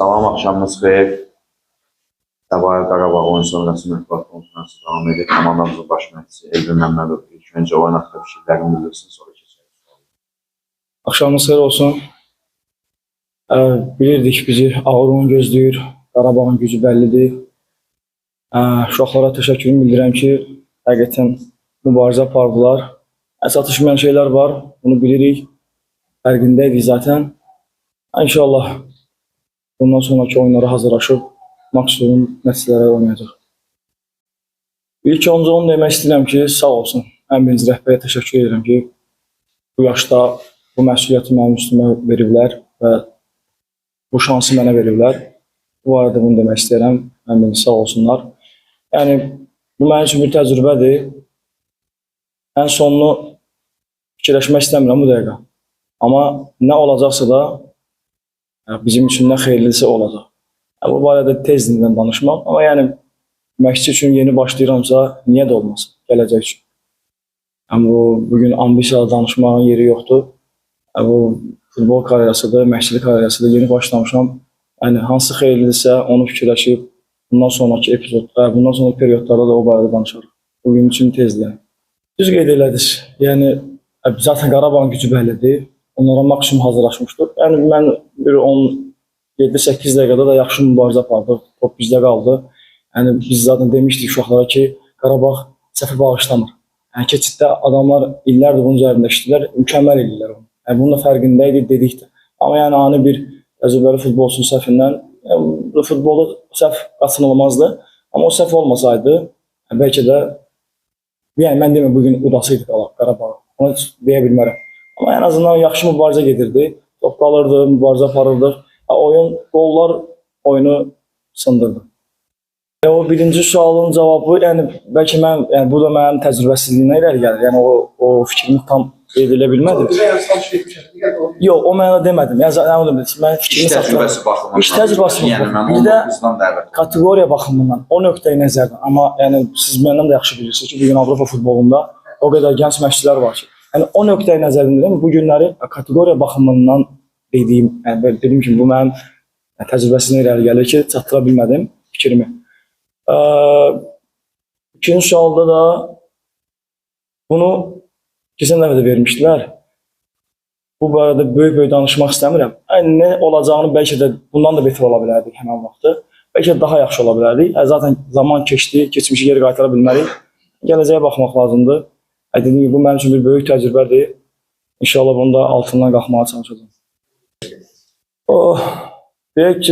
Salam, axşamınız xeyir. Səbail Qarabağ oyun sonrası mətbuat konfransı davam edir. Komandamızın baş məşqçisi Elvin Məmmədov ilk öncə oyun haqqında fikirlərini bildirsin, sonra keçərik. Axşamınız xeyir olsun. Bilirdik bizi ağır oyun gözləyir. Qarabağın gücü bəllidir. Uşaqlara təşəkkürümü bildirirəm ki, həqiqətən mübarizə apardılar. Çatışmayan şeylər var, bunu bilirik. Fərqində idik zaten. İnşallah bundan sonraki oyunlara hazırlaşıb maksimum nəticələrə oynayacaq. İlk öncə onu demək istəyirəm ki, sağ olsun. Ən birinci rəhbərə təşəkkür edirəm ki, bu yaşda bu məsuliyyəti mənim üstümə veriblər və bu şansı mənə veriblər. Bu arada bunu demək istəyirəm. Ən birinci sağ olsunlar. Yəni bu mənim üçün bir təcrübədir. Ən sonunu fikirləşmək istəmirəm bu dəqiqə. Amma nə olacaqsa da bizim üçün nə xeyirlidirsə olacaq. Yəni, bu barədə tezdən danışmam, amma yəni məşqçi üçün yeni başlayıramsa, niyə də olmasın gələcək üçün. Yəni bu bugün ambisiyalı danışmağın yeri yoxdur. Yəni, bu futbol karyerasıdır, məşqçilik karyerasıdır. Yeni başlamışam. Yəni hansı xeyirlidirsə onu fikirləşib bundan sonraki epizodda, bundan sonraki periodlarda da o barədə danışarıq. Bugün üçün tezdir yəni. Düz qeyd elədiniz. Yəni zaten Qarabağın gücü bəllidir. Onlara maksimum hazırlaşmışdıq. Yəni mən bir 17-8 dəqiqədə də yaxşı mübarizə apardıq. Top bizdə qaldı. Yəni biz zaten demişdik uşaqlara ki, Qarabağ səhvi bağışlamır. Yəni keçiddə adamlar illərdir bunun üzərində işləyirlər, mükəmməl eləyirlər onu. Yəni bunun da fərqində idi dedik də. Amma yəni ani bir təcrübəli futbolçunun səhvindən, yəni, futbolda səhv qaçınılmazdı. Amma o səhv olmasaydı, yəni, bəlkə də yəni mən demirəm bu gün udasıydı Qarabağı. Onu heç deyə bilmərəm. Amma ən azından yaxşı mübarizə gedirdi. Top qalırdı, mübarizə aparırdıq. Oyun, qollar oyunu sındırdı. O birinci sualın cavabı, yəni bəlkə mən, yəni bu da mənim təcrübəsizliyimə irəli gəlir. Yəni o fikrimi tam qeyd edə bilmədim. Yox, o mənada demədim. Yəni zaten onu dedim. Mən İş fikrimi saxladım. təcrübəsi baxımından. İş təcrübəsi Yəni mən Bir də 19-dan dəvət. kateqoriya baxımından, o nöqteyi nəzərdən. Amma yəni siz məndən də yaxşı bilirsiniz ki, bu gün Avropa futbolunda o qədər gənc məşqçilər var ki. Yəni o nöqteyi nəzərdən deyirəm, bu günləri kateqoriya baxımından dediyim, yəni belə dediyim kimi bu mənim təcrübəsinə irəli gəlir ki, çatdıra bilmədim fikrimi. İkinci sualda da bunu keçən dəfə də vermişdilər. Bu barədə böyük-böyük danışmaq istəmirəm. Yəni nə olacağını bəlkə də bundan da betər ola bilərdik həmin vaxtı. Bəlkə də daha yaxşı ola bilərdik. Zaten zaman keçdi, keçmişi geri qaytara bilmərik. Gələcəyə baxmaq lazımdır. Dediyim kimi bu mənim üçün bir böyük təcrübədir. İnşallah bunu da altından qalxmağa çalışacağam. Oh, deyək ki,